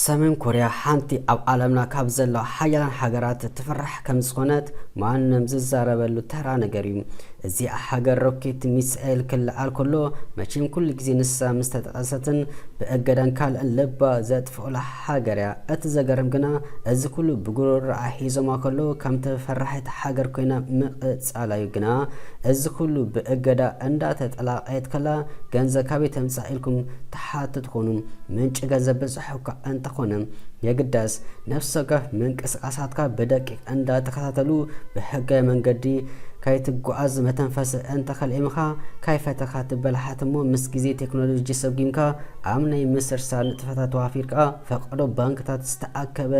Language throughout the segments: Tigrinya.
ሰሜን ኮርያ ሓንቲ ኣብ ዓለምና ካብ ዘለዋ ሓያላን ሃገራት ትፍራሕ ከም ዝኾነት ማንም ዝዛረበሉ ተራ ነገር እዩ። እዚኣ ሃገር ሮኬት ሚሳኤል ክልዓል ከሎ መቸም ኩሉ ግዜ ንሳ ምስ ተጠቐሰትን ብእገዳን ካልእን ልባ ዘጥፍኡላ ሃገር እያ። እቲ ዘገርም ግና እዚ ኩሉ ብጉሮሮኣ ሒዞማ ከሎ ከም ተፈራሒት ሃገር ኮይና ምቕጻላ እዩ። ግና እዚ ኩሉ ብእገዳ እንዳተጠላቐየት ከላ ገንዘብ ካበይ ተምጻእ ኢልኩም ትሓትት ትኾኑ። ምንጪ ገንዘብ ብዙሕ እኳ እንተኾነ የግዳስ ነፍሲ ወከፍ ምንቅስቓሳትካ ብደቂቕ እንዳተኸታተሉ ብሕጋዊ መንገዲ ከይትጓዓዝ መተንፈሲ እንተኸልኤምኻ ካይፈተኻ ትበላሓት እሞ ምስ ግዜ ቴክኖሎጂ ሰጒምካ ኣብ ናይ ምስርሳር ንጥፈታት ተዋፊርካ ፈቐዶ ባንክታት ዝተኣከበ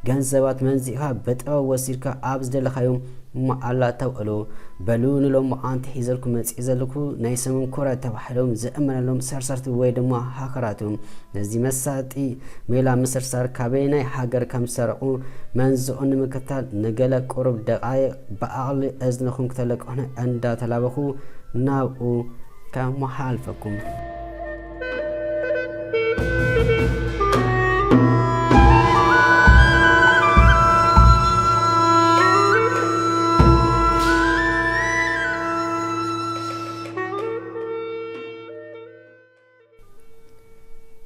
ገንዘባት መንዚእካ ብጥበብ ወሲድካ ኣብ ዝደለኻዮም መዓላ ተውዕሎ። በሉ ንሎሚ ኣንቲ ሒዘልኩ መጽእ ዘለኩ ናይ ሰሜን ኮርያ ተባሂሎም ዝእመነሎም ሰርሰርቲ ወይ ድማ ሃከራት እዮም። ነዚ መሳጢ ሜላ ምስርሳር ካበየናይ ሃገር ከም ዝሰረቑ መንዝኡ ንምክታል ንገለ ቁሩብ ደቓይቕ ብዓቕሊ እዝንኹም ክተለቅሑኒ እንዳተላበኹ ናብኡ ከመሓላልፈኩም።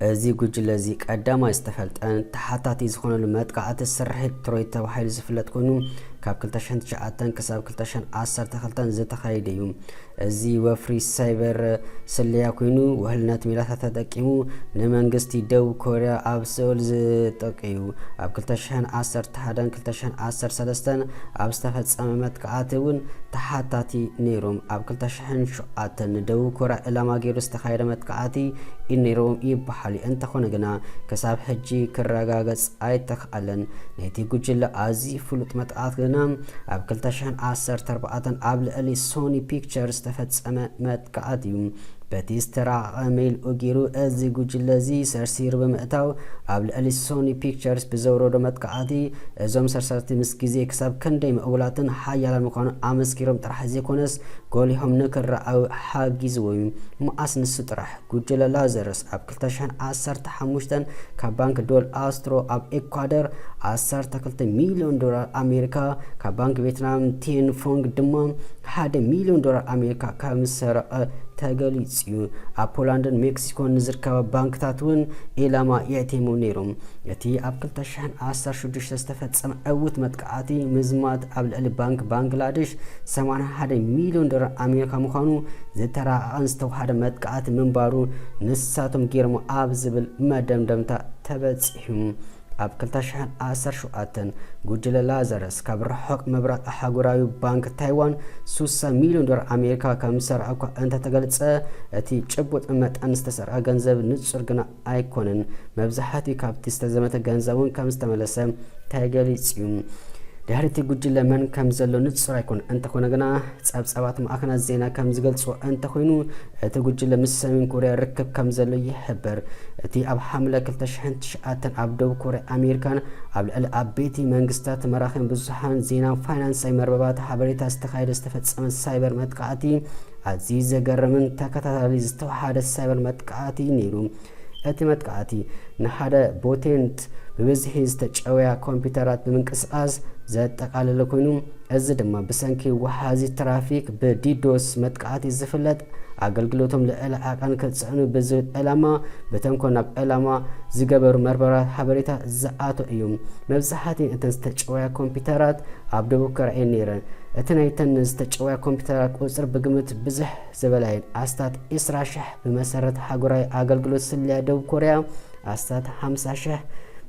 እዚ ጉጅለ እዚ ቀዳማይ ዝተፈልጠን ተሓታቲ ዝኾነሉ መጥቃዕቲ ስርሒት ትሮይ ተባሂሉ ዝፍለጥ ኮይኑ ካብ ክልተ ሽሕን ትሽዓተን ክሳብ ክልተ ሽሕን ዓሰርተ ክልተን ዝተኻየደ እዩ። እዚ ወፍሪ ሳይበር ስለያ ኮይኑ ውሕልነት ሜላታት ተጠቂሙ ንመንግስቲ ደቡብ ኮርያ ኣብ ስኦል ዝጠቂ እዩ። ኣብ ክልተ ሽሕን ዓሰርተ ሓደን ክልተ ሽሕን ዓሰርተ ሰለስተን ኣብ ዝተፈጸመ መጥቃዕቲ እውን ተሓታቲ ነይሮም። ኣብ ክልተ ሽሕን ሸውዓተን ንደቡብ ኮርያ ዕላማ ገይሩ ዝተኻየደ መጥቃዕቲ እዩ ነይሮም ይበሃል። እንተኾነ ግና ክሳብ ሕጂ ክረጋገጽ ኣይተኽኣለን። ናይቲ ጉጅለ ኣዝዩ ፍሉጥ መጥቃዕቲ ግና ኣብ ክልተ ሽሕን ዓሰርተ ኣርባዕተን ኣብ ልዕሊ ሶኒ ፒክቸርስ ዝተፈጸመ መጥቃዕቲ እዩ። በቲ ዝተራቐቐ ሜልኡ ገይሩ እዚ ጉጅለ እዚ ሰርሲሩ ብምእታው ኣብ ልዕሊ ሶኒ ፒክቸርስ ብዘውረዶ መጥቃዕቲ እዞም ሰርሰርቲ ምስ ግዜ ክሳብ ክንደይ ምዕቡላትን ሓያላን ምዃኑ ኣመስኪሮም ጥራሕ ዘይኮነስ ጎሊሆም ንክረኣዩ ሓጊዝዎ እዩ። መዓስ ንሱ ጥራሕ ጉጅለ ላዘረስ ኣብ ክልተ ሽሕን ዓሰርተ ሓሙሽተን ካብ ባንክ ዶል ኣስትሮ ኣብ ኤኳደር ዓሰርተ ክልተ ሚልዮን ዶላር ኣሜሪካ፣ ካብ ባንክ ቬትናም ቲን ፎንግ ድማ ሓደ ሚልዮን ዶላር ኣሜሪካ ከም ዝሰረቐ ተገሊጹ እዩ። ኣብ ፖላንድን ሜክሲኮን ንዝርከባ ባንክታት እውን ኢላማ የእቴሙ ነይሮም። እቲ ኣብ ክልተ ሽሕን ዓሰርተ ሽዱሽተ ዝተፈጸመ ዕዉት መጥቃዕቲ ምዝማት ኣብ ልዕሊ ባንክ ባንግላዴሽ ሰማንያ ሓደ ሚልዮን ዶላር ኣሜሪካ ምዃኑ ዝተራቐቐን ዝተዋሃደ መጥቃዕቲ ምንባሩ ንሳቶም ገይሮሞ ኣብ ዝብል መደምደምታ ተበጺሑ። ኣብ ክልተ ሽሕን ዓሰርተ ሸውዓተን ጉጅለ ላዛረስ ካብ ርሑቕ ምብራቕ ኣህጉራዊ ባንክ ታይዋን ሱሳ ሚልዮን ዶላር ኣሜሪካ ከም ዝሰርዐ እኳ እንተተገልጸ፣ እቲ ጭቡጥ መጠን ዝተሰርዐ ገንዘብ ንጹር ግና ኣይኮነን። መብዛሕትኡ ካብቲ ዝተዘመተ ገንዘብ እውን ከም ዝተመለሰ ተገሊጹ እዩ። ድሕሪ እቲ ጉጅለ መን ከም ዘሎ ንጹር ኣይኮነን። እንተኾነ ግና ጸብጻባት ማዕከናት ዜና ከም ዝገልጽዎ እንተኾይኑ፣ እቲ ጉጅለ ምስ ሰሜን ኮርያ ርክብ ከም ዘሎ ይሕበር። እቲ ኣብ ሓምለ ክልተ ሽሕን ትሽዓተን ኣብ ደቡብ ኮርያ ኣሜሪካን ኣብ ልዕሊ ዓበይቲ መንግስታት መራኸቢ ብዙሓን ዜናን ፋይናንሳዊ መርበባት ሓበሬታ ዝተኻየደ ዝተፈጸመ ሳይበር መጥቃዕቲ ኣዝዩ ዘገርምን ተኸታታሊ ዝተዋሃደ ሳይበር መጥቃዕቲ ነይሩ። እቲ መጥቃዕቲ ንሓደ ቦቴንት ብብዝሒ ዝተጨወያ ኮምፒውተራት ብምንቅስቓስ ዘጠቓለለ ኮይኑ፣ እዚ ድማ ብሰንኪ ወሓዚ ትራፊክ ብዲዶስ መጥቃዕቲ ዝፍለጥ ኣገልግሎቶም ልዕሊ ዓቐን ክጽዕኑ ብዝብል ዕላማ ብተንኮል ናብ ዕላማ ዝገበሩ መርበራት ሓበሬታ ዝኣቶ እዩ። መብዛሕትእን እተን ዝተጨወያ ኮምፒውተራት ኣብ ደቡብ ኮርያ እየን ነይረን። እቲ ናይተን ዝተጨወያ ኮምፒውተራት ቁጽሪ ብግምት ብዝሕ ዝበለ እየን። ኣስታት ዕስራ ሽሕ ብመሰረት ሓገራዊ ኣገልግሎት ስለያ ደቡብ ኮርያ፣ ኣስታት ሓምሳ ሽሕ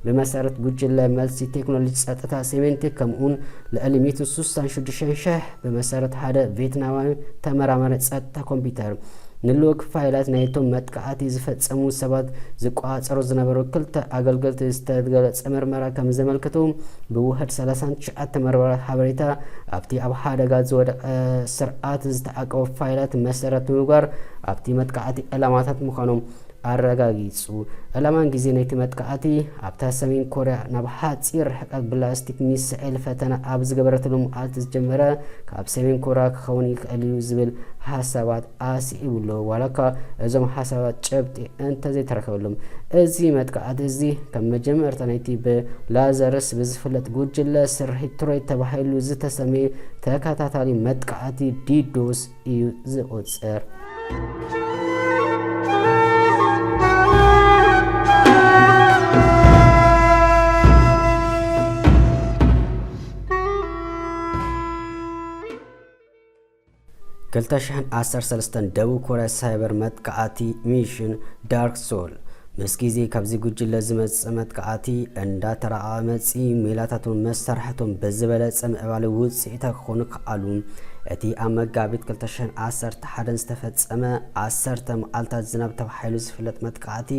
ብመሰረት ጉጅለ መልሲ ቴክኖሎጂ ጸጥታ ሲሜንቴክ፣ ከምኡውን ልዕሊ ሚእትን ሱሳን ሽዱሽተን ሽሕ ብመሰረት ሓደ ቬትናማዊ ተመራማሪ ጸጥታ ኮምፒውተር። ንልኡክ ፋይላት ናይቶም መጥቃዕቲ ዝፈጸሙ ሰባት ዝቆጻጸሩ ዝነበሩ ክልተ ኣገልገልቲ ዝተገለጸ መርመራ ከም ዘመልክቱ፣ ብውሕድ ሰላሳን ትሽዓተ መርበራት ሓበሬታ ኣብቲ ኣብ ሓደጋ ዝወደቐ ስርዓት ዝተዓቀቡ ፋይላት መሰረት ብምግባር ኣብቲ መጥቃዕቲ ዕላማታት ምዃኖም ኣረጋጊጹ። ዕላማን ግዜ ናይቲ መጥቃዕቲ ኣብታ ሰሜን ኮርያ ናብ ሓጺር ርሕቀት ብላስቲክ ሚሳኤል ፈተና ኣብ ዝገበረትሉ መዓልቲ ዝጀመረ፣ ካብ ሰሜን ኮርያ ክኸውን ይኽእል እዩ ዝብል ሓሳባት ኣስዒቡ ኣሎ። ዋላ እኳ እዞም ሓሳባት ጭብጢ እንተዘይተረኸበሎም፣ እዚ መጥቃዕቲ እዚ ከም መጀመርታ ናይቲ ብላዘርስ ብዝፍለጥ ጉጅለ ስርሒት ትሮይ ተባሂሉ ዝተሰመየ ተኸታታሊ መጥቃዕቲ ዲዶስ እዩ ዝቑጸር። ክልተ ሽሕን ዓሰርተ ሰለስተን ደቡብ ኮርያ ሳይበር መጥቃዕቲ ሚሽን ዳርክ ሶል፣ ምስ ግዜ ካብዚ ጉጅለ ዝመጽእ መጥቃዕቲ እንዳተራቐቐ መጺኡ፣ ሜላታቶም መሳርሕቶም ብዝበለጸ ምዕባለ ውጽኢታዊ ክኾኑ ከኣሉ። እቲ ኣብ መጋቢት ክልተ ሽሕን ዓሰርተ ሓደን ዝተፈጸመ ዓሰርተ መዓልታት ዝናብ ተባሂሉ ዝፍለጥ መጥቃዕቲ፣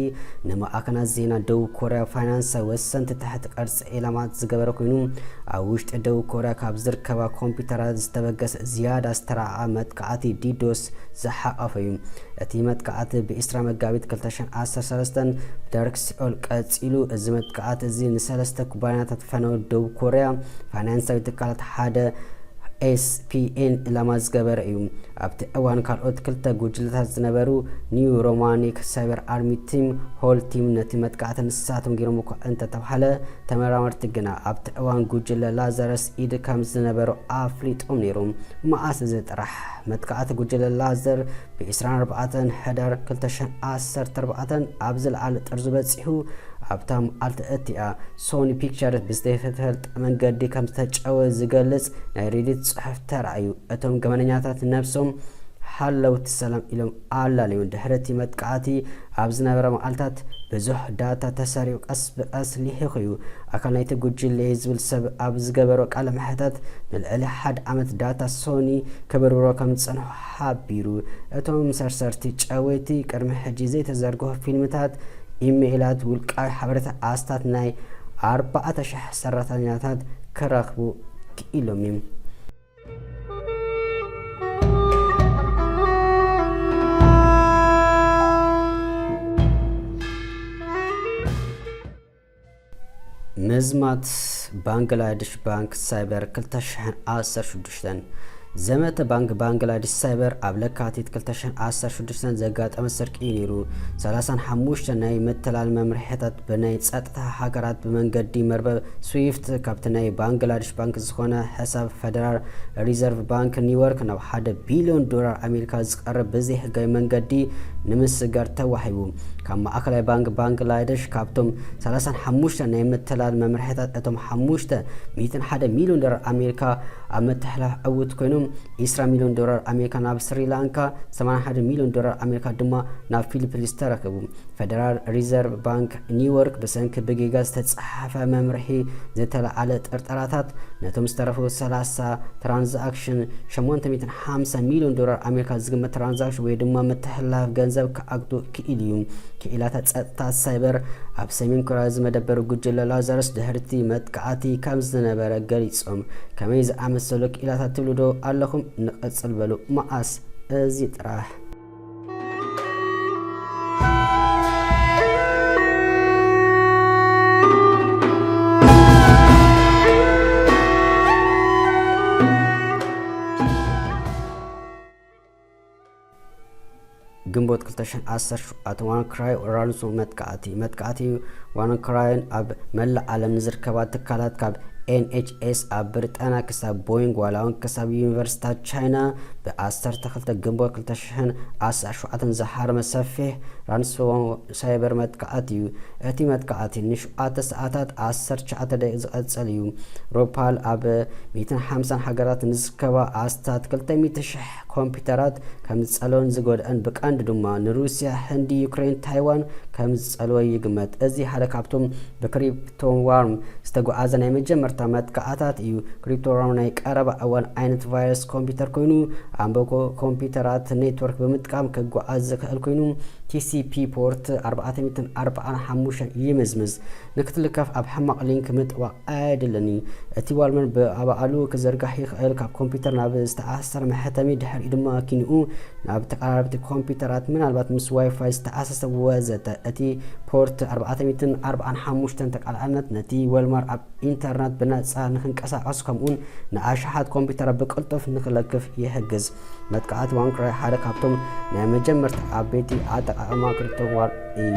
ንማዕከናት ዜና ደቡብ ኮርያ ፋይናንሳዊ ወሰንቲ ትሕቲ ቅርጺ ዒላማት ዝገበረ ኮይኑ፣ ኣብ ውሽጢ ደቡብ ኮርያ ካብ ዝርከባ ኮምፒውተራት ዝተበገሰ ዝያዳ ዝተራቐቐ መጥቃዕቲ ዲዶስ ዝሓቐፈ እዩ። እቲ መጥቃዕቲ ብ ዕስራ መጋቢት ክልተ ሽሕን ዓሰርተ ሰለስተን ብዳርክ ሲኦል ቀጺሉ። እዚ መጥቃዕቲ እዚ ንሰለስተ ኩባንያታት ፈነወ ደቡብ ኮርያ ፋይናንሳዊ ትካላት ሓደ ኤስፒኤን ዕላማ ዝገበረ እዩ። ኣብቲ እዋን ካልኦት ክልተ ጉጅለታት ዝነበሩ ኒው ሮማኒክ ሳይበር ኣርሚ ቲም ሆል ቲም ነቲ መጥቃዕቲ ንሳቶም ገይሮም እኳ እንተተባህለ፣ ተመራመርቲ ግና ኣብቲ እዋን ጉጅለ ላዛረስ ኢድ ከም ዝነበሮ ኣፍሊጦም ነይሮም። መዓስ እዚ ጥራሕ መጥቃዕቲ ጉጅለ ላዘር ብ ዕስራን ኣርባዕተን ሕዳር ክልተ ሽሕን ዓሰርተ ኣርባዕተን ኣብ ዝለዓለ ጥርዙ በጺሑ፣ ኣብታ መዓልቲ እቲኣ ሶኒ ፒክቸርስ ብዝተፈልጠ መንገዲ ከም ዝተጨወ ዝገልጽ ናይ ሬዲት ጽሑፍ ተራእዩ። እቶም ገበነኛታት ነብሶም ሓለውቲ ሰላም ኢሎም ኣላለዩን። ድሕሪ እቲ መጥቃዕቲ ኣብ ዝነበረ መዓልታት ብዙሕ ዳታ ተሰሪቑ ቀስ ብቐስ ሊሒኹ እዩ። ኣካል ናይቲ ጉጅለ እየ ዝብል ሰብ ኣብ ዝገበሮ ቃለ መሕተት፣ ንልዕሊ ሓደ ዓመት ዳታ ሶኒ ክብርብሮ ከም ዝጸንሑ ሓቢሩ። እቶም ሰርሰርቲ ጨወይቲ ቅድሚ ሕጂ ዘይተዘርግሑ ፊልምታት፣ ኢሜይላት፣ ውልቃዊ ሓበሬታ ኣስታት ናይ ኣርባዕተ ሽሕ ሰራሕተኛታት ክረኽቡ ክኢሎም እዮም። ምዝማት ባንግላደሽ ባንክ ሳይበር ክልተ ሽሕን ዓሰርተ ሽዱሽተን። ዘመተ ባንክ ባንግላደሽ ሳይበር ኣብ ለካቲት ክልተ ሽሕን ዓሰርተ ሽዱሽተን ዘጋጠመ ስርቂ እዩ ነይሩ። ሰላሳን ሓሙሽተ ናይ ምትላል መምርሒታት ብናይ ጸጥታ ሃገራት ብመንገዲ መርበብ ስዊፍት ካብቲ ናይ ባንግላደሽ ባንክ ዝኾነ ሕሳብ ፈደራል ሪዘርቭ ባንክ ኒውዮርክ ናብ ሓደ ቢልዮን ዶላር ኣሜሪካ ዝቐርብ ብዘይሕጋዊ መንገዲ ንምስጋር ተዋሂቡ። ካብ ማእከላይ ባንክ ባንግላደሽ ካብቶም ሰላሳን ሓሙሽተ ናይ ምትላል መምርሒታት እቶም ሓሙሽተ ሚእትን ሓደ ሚልዮን ዶላር ኣሜሪካ ኣብ ምትሕልላፍ ዕዉት ኮይኖም፣ ዕስራ ሚልዮን ዶላር ኣሜሪካ ናብ ስሪላንካ፣ ሰማንያን ሓደን ሚልዮን ዶላር ኣሜሪካ ድማ ናብ ፊሊፒንስ ተረኪቡ። ፈደራል ሪዘርቭ ባንክ ኒውዮርክ ብሰንኪ ብጌጋ ዝተጻሕፈ መምርሒ ዝተለዓለ ጥርጠራታት ነቶም ዝተረፉ ሰላሳ ትራንዛክሽን ሸሞንተ ሚእትን ሓምሳ ሚልዮን ዶላር ኣሜሪካ ዝግመት ትራንዛክሽን ወይ ድማ ምትሕልላፍ ገንዘብ ክኣግዶ ክኢሉ እዩ። ክኢላታት ጸጥታ ሳይበር ኣብ ሰሜን ኮርያ ዝመደበሩ ጉጅለ ላዛረስ ድሕርቲ መጥቃዕቲ ከም ዝነበረ ገሊጾም። ከመይ ዝኣመሰሉ ክኢላታት ትብሉ ዶ ኣለኹም? ንቐጽል በሉ። መዓስ እዚ ጥራሕ። ግንቦት ክልተ ሽሕን ዓሰርተ ሸውዓተ ዋናክራይ ራንሶ መጥቃዕቲ። መጥቃዕቲ ዋናክራይን ኣብ መላእ ዓለም ንዝርከባ ትካላት ካብ ኤንኤችኤስ ኣብ ብሪጣንያ ክሳብ ቦይንግ ዋላ እውን ክሳብ ዩኒቨርሲታት ቻይና ብ ዓሰርተ ክልተ ግንቦት ክልተ ሽሕን ዓሰርተ ሸውዓተን ዝሃረመ ሰፊሕ ራንሶ ሳይበር መጥቃዕቲ እዩ። እቲ መጥቃዕቲ ንሸውዓተ ሰዓታት ዓሰርተ ትሽዓተ ደቂቕ ዝቐጸል እዩ። ሮፓል ኣብ ሚእትን ሓምሳን ሃገራት ንዝርከባ ኣስታት ክልተ ሚእቲ ሽሕ ኮምፒውተራት ከም ዝጸለወን ዝጎድአን ብቀንዱ ድማ ንሩስያ፣ ህንዲ፣ ዩክሬን፣ ታይዋን ከም ዝጸለወ ይግመት። እዚ ሓደ ካብቶም ብክሪፕቶ ዋርም ዝተጓዓዘ ናይ መጀመርታ መጥቃዕታት እዩ። ክሪፕቶራም ናይ ቀረባ እዋን ዓይነት ቫይረስ ኮምፒውተር ኮይኑ፣ ኣንበቆ ኮምፒውተራት ኔትወርክ ብምጥቃም ክጓዓዝ ዝኽእል ኮይኑ፣ ቲሲፒ ፖርት ኣርባዕተ ሚእትን ኣርባዓን ሓሙሽተን ይምዝምዝ። ንክትልከፍ ኣብ ሕማቕ ሊንክ ምጥዋቕ ኣየድልን እዩ። እቲ ዋልመር ብኣባዕሉ ክዘርጋሕ ይኽእል፣ ካብ ኮምፒውተር ናብ ዝተኣሳሰር መሕተሚ፣ ድሕሪኡ ድማ ኪንኡ ናብ ተቀራረብቲ ኮምፒውተራት፣ ምናልባት ምስ ዋይፋይ ዝተኣሳሰር ወዘተ። እቲ ፖርት ኣርባዕተ ሚእትን ኣርባዓን ሓሙሽተን ተቃላዕነት ነቲ ወልማር ኣብ ኢንተርነት ብነጻ ንክንቀሳቐስ፣ ከምኡውን ንኣሽሓት ኮምፒውተራት ብቅልጡፍ ንክለክፍ ይሕግዝ። መጥቃዕቲ ዋንክራይ ሓደ ካብቶም ናይ መጀመርታ ዓበይቲ ኣጠቃቕማ ክሪፕቶ ዋር እዩ።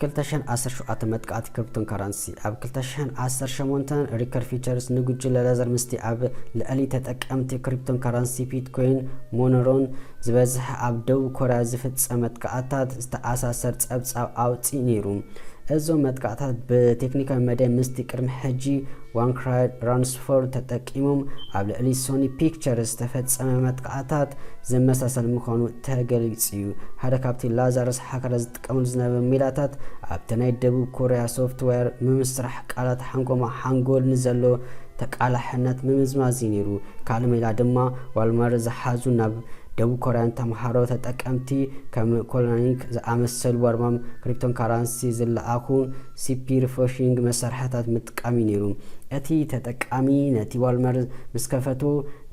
ክልተ ሽሕን ዓሰርተ ሸውዓተ መጥቃዕቲ ክሪፕቶን ካረንሲ። ኣብ ክልተ ሽሕን ዓሰርተ ሸሞንተን ሪከር ፊቸርስ ንጉጅለ ላዘር ምስቲ ኣብ ልዕሊ ተጠቀምቲ ክሪፕቶን ካረንሲ ቢትኮይን ሞኖሮን ዝበዝሐ ኣብ ደቡብ ኮርያ ዝፍጸም መጥቃዕታት ዝተኣሳሰር ጸብጻብ ኣውጺኡ ነይሩ። እዞም መጥቃዕታት ብቴክኒካዊ መዳይ ምስቲ ቅድሚ ሕጂ ዋንክራይ ትራንስፎር ተጠቂሞም ኣብ ልዕሊ ሶኒ ፒክቸርስ ዝተፈጸመ መጥቃዕታት ዝመሳሰል ምዃኑ ተገሊጹ እዩ። ሓደ ካብቲ ላዛረስ ሃከር ዝጥቀመሉ ዝነበረ ሜላታት ኣብቲ ናይ ደቡብ ኮርያ ሶፍትዌር ምምስራሕ ቃላት ሓንጎማ ሓንጎል ንዘሎ ተቃላሕነት ምምዝማዝ እዩ ነይሩ። ካልእ ሜላ ድማ ዋልማር ዝሓዙ ናብ ደቡብ ኮርያን ተምሃሮ ተጠቀምቲ ከም ኮሎኒክ ዝኣመሰሉ ወርማም ክሪፕቶን ካራንሲ ዝለኣኹ ሲፒ ሪፎሽንግ መሳርሕታት ምጥቃም እዩ ነይሩ። እቲ ተጠቃሚ ነቲ ዋልማር ምስ ከፈቱ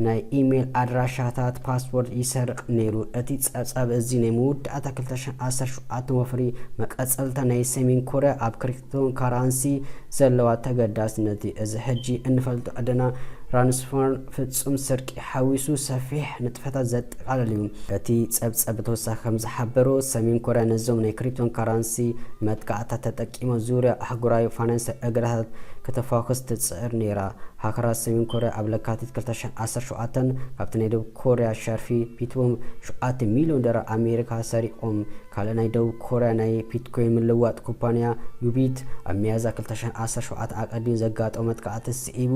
ናይ ኢሜይል ኣድራሻታት ፓስወርድ ይሰርቕ ነይሩ። እቲ ጸብጻብ እዚ ናይ መወዳእታ ክልተ ሽሕን ዓሰርተ ሸውዓተን ወፍሪ መቐጸልታ ናይ ሰሜን ኮርያ ኣብ ክሪፕቶን ካራንሲ ዘለዋ ተገዳስነት እዩ። እዚ ሕጂ እንፈልጦ ዕደና ራንስፎርን ፍጹም ስርቂ ሓዊሱ ሰፊሕ ንጥፈታት ዘጠቓልል እዩ። እቲ ጸብጻብ ብተወሳኺ ከም ዝሓበሮ፣ ሰሜን ኮርያ ነዞም ናይ ክሪፕቶን ካራንሲ መጥቃዕታት ተጠቂማ ዙርያ ኣህጉራዊ ፋይናንሳዊ እገዳታት ከተፋኹስ ትጽዕር ነይራ። ሃከራት ሰሜን ኮርያ ኣብ ለካቲት ክልተ ሽሕን ዓሰርተ ሸውዓተን ካብቲ ናይ ደቡብ ኮርያ ሸርፊ ፒትቦም ሸውዓተ ሚልዮን ዶላር ኣሜሪካ ሰሪቖም። ካልእ ናይ ደቡብ ኮርያ ናይ ቢትኮይን ምልዋጥ ኩባንያ ዩቢት ኣብ ሚያዝያ ክልተ ሽሕን ዓሰርተ ሸውዓተን ኣቐዲሙ ዘጋጠሞ መጥቃዕቲ ስዒቡ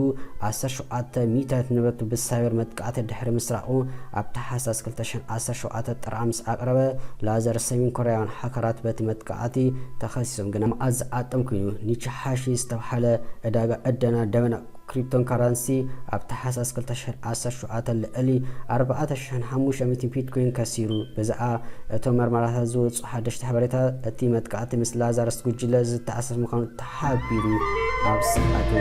ዓሰርተ ሸውዓተ ሚእታዊት ንብረቱ ብሳይበር መጥቃዕቲ ድሕሪ ምስራቑ ኣብ ታሕሳስ ክልተ ሽሕን ዓሰርተ ሸውዓተን ጥርዓን ምስ ኣቕረበ ላዘር ሰሜን ኮርያውያን ሃከራት በቲ መጥቃዕቲ ተኸሲሶም ግና መዓት ዝዓጠም ኮይኑ ኒቺ ሃሺ ዝተባህለ ዕዳጋ ዕደና ደበና ክሪፕቶን ካረንሲ ኣብ ታሕሳስ ክልተ ሽሕን ዓሰርተ ሸውዓተን ልዕሊ ኣርባዕተ ሽሕን ሓሙሽተ ሚእትን ቢትኮይን ከሲሩ። ብዛዕባ እቶም መርመራታት ዝወጹ ሓደሽቲ ሓበሬታ፣ እቲ መጥቃዕቲ ምስ ላዛረስ ጉጅለ ዝተኣሳሰር ምዃኑ ተሓቢሩ። ኣብ ሰዓቱ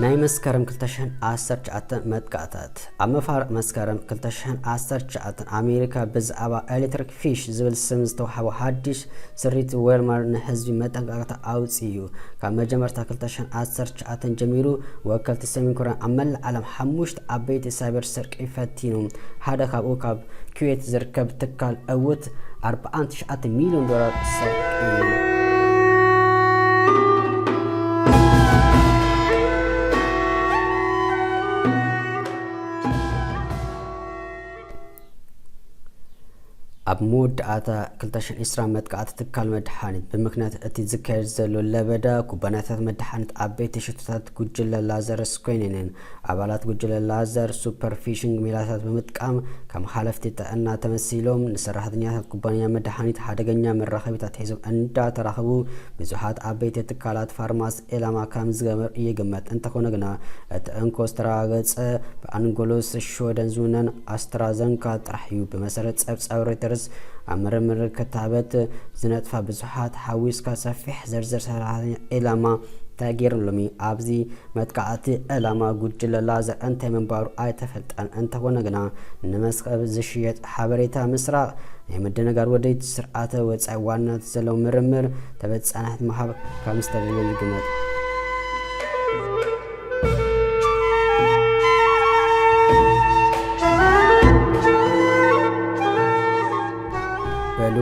ናይ መስከረም ክልተ ሽሕን ዓሰርተ ትሽዓተ መጥቃዕታት። ኣብ መፋርቕ መስከረም ክልተ ሽሕን ዓሰርተ ትሽዓተን ኣሜሪካ ብዛዕባ ኤሌክትሪክ ፊሽ ዝብል ስም ዝተዋህቦ ሓድሽ ስሪት ዌልማር ንህዝቢ መጠንቀቕታ ኣውጺኡ እዩ። ካብ መጀመርታ ክልተ ሽሕን ዓሰርተ ትሽዓተን ጀሚሩ ወከልቲ ሰሜን ኮርያ ኣብ መላእ ዓለም ሓሙሽተ ዓበይቲ ሳይበር ስርቂ ፈቲኑ። ሓደ ካብኡ ካብ ኩዌት ዝርከብ ትካል ዕውት ኣርባዓን ትሽዓተ ሚልዮን ዶላር ዝሰርቕ እዩ። ኣብ መወዳእታ ክልተ ሽሕን ዕስራን መጥቃዕቲ ትካል መድሓኒት። ብምኽንያት እቲ ዝካየድ ዘሎ ለበዳ፣ ኩባንያታት መድሓኒት ዓበይቲ ሽቶታት ጉጅለ ላዛረስ ኮይነንን ኣባላት ጉጅለ ላዘር ሱፐር ፊሽንግ ሜላታት ብምጥቃም ከም ሓለፍቲ ጥዕና ተመሲሎም ንሰራሕተኛታት ኩባንያ መድሓኒት ሓደገኛ መራኸቢታት ሒዞም እንዳተራኸቡ ብዙሓት ዓበይቲ ትካላት ፋርማሲ ዒላማ ከም ዝገበር ይግመት። እንተኾነ ግና እቲ እንኮ ዝተረጋገጸ ብኣንጎሎስ ሽወደን ዝውነን ኣስትራዘንካ ጥራሕ እዩ። ብመሰረት ጸብጻብ ሮይተርስ ኣብ ምርምር ክታበት ዝነጥፋ ብዙሓት ሓዊስካ ሰፊሕ ዝርዝር ሰራሕተኛ ዒላማ ተገይሩሎም እዩ። ኣብዚ መጥቃዕቲ ዕላማ ጉጅለ ላዘር እንታይ ምንባሩ ኣይተፈልጠን። እንተኾነ ግና ንመስሕብ ዝሽየጥ ሓበሬታ ምስራቕ ናይ ምድንጋር ወደይቲ ስርዓተ ወጻኢ ዋንነት ዘለዎ ምርምር ተበጻሕነት ምሃብ ከም ዝተደልየ ይግመት። በሉ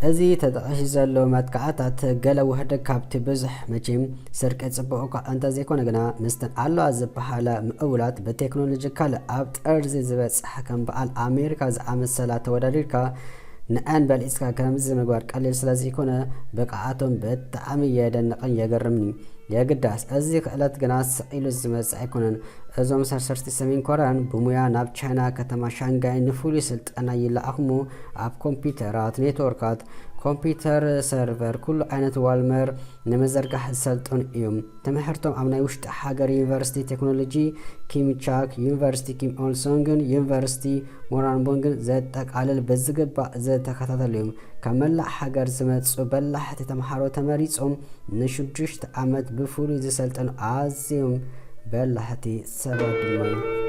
እዚ ተጠቒሱ ዘሎ መጥቃዕታት ገለ ውህደት ካብቲ ብዙሕ መቼም ስርቂ ጽቡቕ እኳ እንተዘይኮነ ግና ምስተን ኣለዋ ዝበሃላ ምእውላት ብቴክኖሎጂ ካልእ ኣብ ጠርዚ ዝበጽሕ ከም በዓል ኣሜሪካ ዝኣመሰላ ተወዳዲርካ ንዐን በሊጽካ ከምዚ ምግባር ቀሊል ስለዘይኮነ ብቕዓቶም ብጣዕሚ የደንቕን የገርምኒ። የግዳስ እዚ ክእለት ግና ስቕ ኢሉ ዝመጽእ ኣይኮነን። እዞም ሰርሰርቲ ሰሜን ኮርያን ብሙያ ናብ ቻይና ከተማ ሻንጋይ ንፍሉይ ስልጠና ይለኣኽሙ። ኣብ ኮምፒውተራት፣ ኔትወርካት፣ ኮምፒውተር ሰርቨር፣ ኩሉ ዓይነት ዋልመር ንምዝርጋሕ ዝሰልጥኑ እዮም። ትምህርቶም ኣብ ናይ ውሽጢ ሃገር ዩኒቨርሲቲ ቴክኖሎጂ ኪምቻክ፣ ዩኒቨርሲቲ ኪም ኦልሶንግን ዩኒቨርሲቲ ሞራንቦንግን ዘጠቃልል ብዝግባእ ዝተኸታተሉ እዮም። ካብ መላእ ሃገር ዝመጹ በላሕቲ ተምሃሮ ተመሪጾም ንሽዱሽተ ዓመት ብፍሉይ ዝሰልጠኑ ኣዝዮም በላሕቲ ሰባት ድማ እዮም።